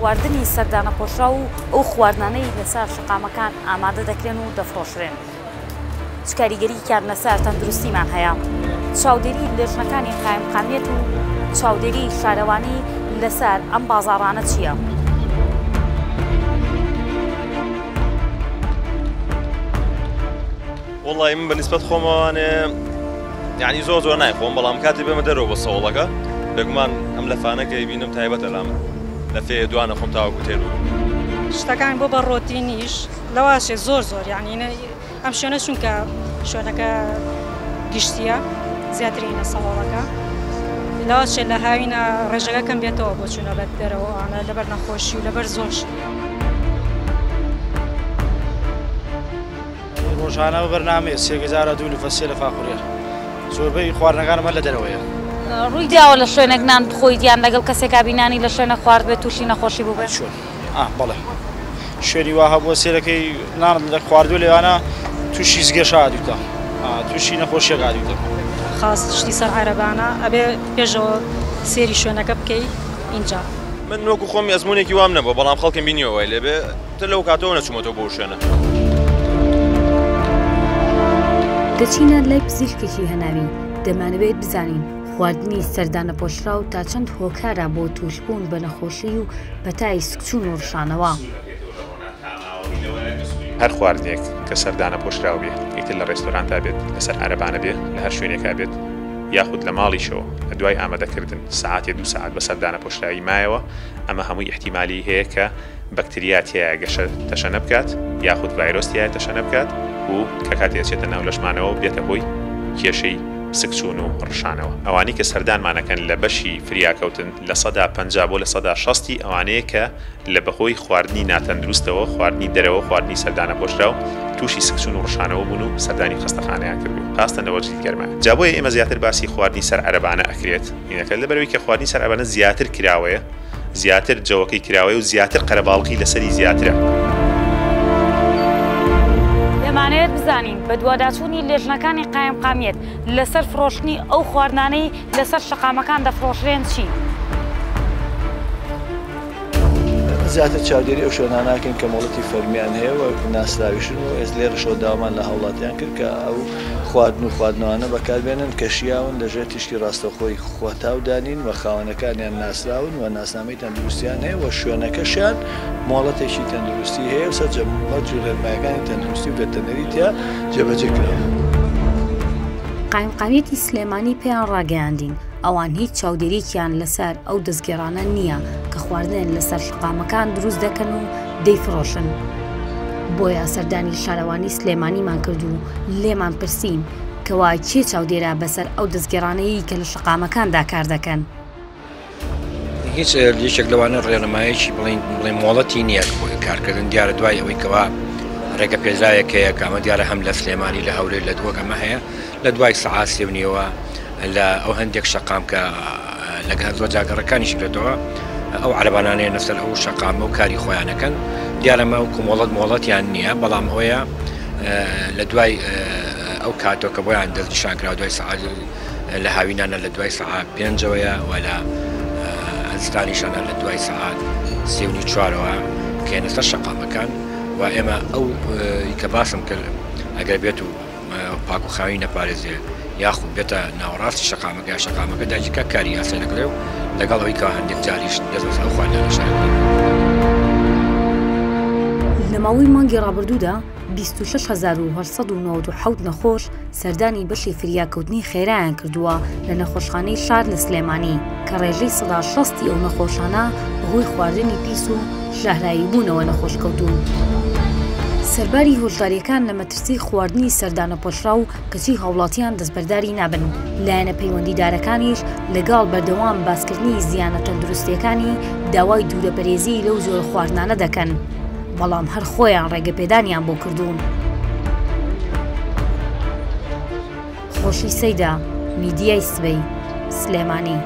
خواردنی سەردانەپۆشراو و ئەو خواردنانەی لەسەر شەقامەکان ئامادە دەکرێن و دەفرۆشرێن چ کاریگەرییان لەسەر تەندروستیمان هەیە؟ چاودێری لێژنەکانی قایمقامیەت و چاودێری شارەوانی لەسەر ئەم بازاڕانە چییە؟ وەڵی من بە نیسبەت خۆمەوانێ یعنی زۆر زۆر نایخۆم بەڵام کاتی بێمە دەرەوە بۆ سەوڵەکە بێگومان ئەم لەفانە کە بینم تایبەتە لام لەفێ دوانە خۆم تاوەکو تێر ببم. شتەکان بۆ بە ڕۆتینیش لەواشێ زۆر زۆر یعنی ئەم شوێنە چونکە شوێنەکە گشتیە زیاترینە سەواڵەکە لەواشێ لە هاوینە ڕێژەکە کەم بێتەوە بۆ چوونە بەر دەرەوە ئەوانە لەبەر نەخۆشی و لەبەر زۆر شت. ڕۆژانە بە بەرنامەیە سێگەجارە دوو لفە سێ لە فاقورێ زۆربەی خواردنەکانم هەر لە دەرەوەیە. ڕووی داوە لە شوێنێک نان بخۆیت یان لەگەڵ کەسێکا بینانی لە شوێنێک خواردبێت تووشی نەخۆشی بووبێت؟ چۆن؟ ئا بەڵێ شوێنی وا هەبووە سێرەکەی نانت لە خواردووە لێوانە تووشی زگێشە هاتوویتە تووشی نەخۆشیەک هاتوویتە. خاس شتی سەر عەرەبانە ئەبێ پێشەوە سێری شوێنەکە بکەی ئینجا. من وەکو خۆم ئەزموونێکی وام نەبووە بەڵام خەڵکم بینیوە وای لێبێ تر لەو کاتەوە نەچوومەتەوە بۆ شوێنە. دەچینە لای پزیشکێکی هەناوی، دەمانەوێت بزانین خواردنی سەردانەپۆشراو تا چەند هۆکارە بۆ تووشبوون بە نەخۆشیی و پەتای سکچوون و ڕشانەوە. هەر خواردنێک کە سەردانەپۆشراو بێ، ئیتر لە ڕێستۆرانتا بێت، لەسەر عەرەبانە بێ، لە هەر شوێنێکا بێت، یاخود لە ماڵیشەوە لە دوای ئامادەکردن سەعاتێ دوو سەعات بە سەردانەپۆشراوی مایەوە، ئەمە هەمووی ئیحتیمالی هەیە کە بەکتریا تیایا گەشە تەشەنە بکات یاخود ڤایرۆس تیایا تەشەنە بکات و کە کاتێ ئەچێتە ناو لەشمانەوە بێتە هۆی کێشەی سکچوون و ڕشانەوە. ئەوانەی کە سەردانمان ئەکەن لە بەشی فریاکەوتن 50% بۆ 60% ی ئەوانەیە کە لە بەهۆی خواردنی ناتەندروستەوە، خواردنی دەرەوە، خواردنی سەردانەپۆشراو تووشی سکچوون و ڕشانەوە بوون و سەردانی خەستەخانەیان کردووە خاستەن لە وەرزی گەرما. جا بۆیە ئێمە زیاتر باسی خواردنی سەر عەرەبانە ئەکرێت هینەکە لەبەرئەوەی کە خواردنی سەر عەرەبانە زیاتر کراوەیە زیاتر جەوەکەی کراوەیە و زیاتر قەرەباڵغی لەسەری زیاترە. دەمانەوێت بزانین بەدواداچوونی لێژنەکانی قایمقامیەت لەسەر فرۆشتنی ئەو خواردنانەی لەسەر شەقامەکان دەفرۆشرێن چین؟ زیاتر چاودێری ئەو شوێنانە ناکەین کە مۆڵەتی فەرمیان هەیە و ناسراویشن و ئێست لێرەشەوە داوامان لە هاوڵاتیان کرد کە ئەو خواردن و خواردنەوانە بەکاربێنن کە شیاون لەژێر تیشکی ڕاستەوخۆی خۆتاودا نین و خاوەنەکانیان ناسراون و ناسنامەی تەندروستیان هەیە و شوێنەکەشیان مۆڵەتێکی تەندروستی هەیە و سەرجەم مەرج و ڕێنمایەکانی تەندروستی و ڤێتەرنەری تیا جێبەجێ کراوە. قایمقامیەتی سلێمانی پێیان ڕاگەیاندین، ئەوان هیچ چاودێریەکیان لەسەر ئەو دەستگێڕانە نییە کە خواردن لەسەر شەقامەکان دروست دەکەن و دەیفرۆشن. بۆیە سەردانی شارەوانی سلێمانیمان کرد و لێمان پرسین کەوا کێ چاودێرە بەسەر ئەو دەستگێڕانەی کە لە شەقامەکاندا کار دەکەن. هیچ یەکێک لەوانە ڕێنمایەکی بڵین بڵێن مۆڵەتی نییە بۆ کارکردن دیارە دوای ئەوەی کەوا ڕێگە پێدراوێک هەیە کە ئەمە دیارە هەم لە سلێمانی لە هەولێر لە دهۆک ئەمە هەیە لە دوای سەعات سێ و نیوە لە ئەو هەندێک شەقام کە لە زۆر جاگەڕەکانیش گرێتەوە ئەو عەرەبانانەیە لەسەر ئەو شەقامە و کاری خۆیانەکەن دیارەمە و کومۆڵەت مۆڵەتیان نییە بەڵام ئەوەیە لە دوای ئەو کاتۆ کە بۆیان دەستنیشان کرا دوای سەعات لە هاوینانە لە دوای سەعات پێنجەوەیە و لە زستانیشانە لە دوای سەعات سێ و نیو چوارەوە کێنە سەر شەقامەکان و ئێمە ئەو کە باسم کرد ئەگەر بێت و پاک و خاوی نەپارێزێ یاخود بێتە ناوەڕاستی شەقامەکە یا شەقامەکە داگیرکا کاری یاسای لەگەڵێ و لەگەڵ ئەوەی کە هەندێک جاریش دەست بەسەر ئەو خواردنانە شاردرێ. لە ماوەی مانگی ڕابردوودا 26897 نەخۆش سەردانی بەشی فریاکەوتنی خێرایان کردووە لە نەخۆشخانەی شار لە سلێمانی، کە ڕێژەی 60% ی ئەو نەخۆشانە بەهۆی خواردنی پیس و ژەهراویبوونەوە نەخۆش کەوتوون. سەرباری هۆشدارییەکان لە مەترسی خواردنی سەردانەپۆشراو، کەچی هاوڵاتیان دەستبەرداری نابن، لایەنە پەیوەندیدارەکانیش لەگەڵ بەردەوام باسکردنی زیانە تەندروستییەکانی داوای دوورەپەرێزی لەو جۆرە خواردنانە دەکەن، بەڵام هەر خۆیان ڕێگەپێدانیان بۆ کردوون. خۆشی سەیدا، میدیای سبەی، سلێمانی.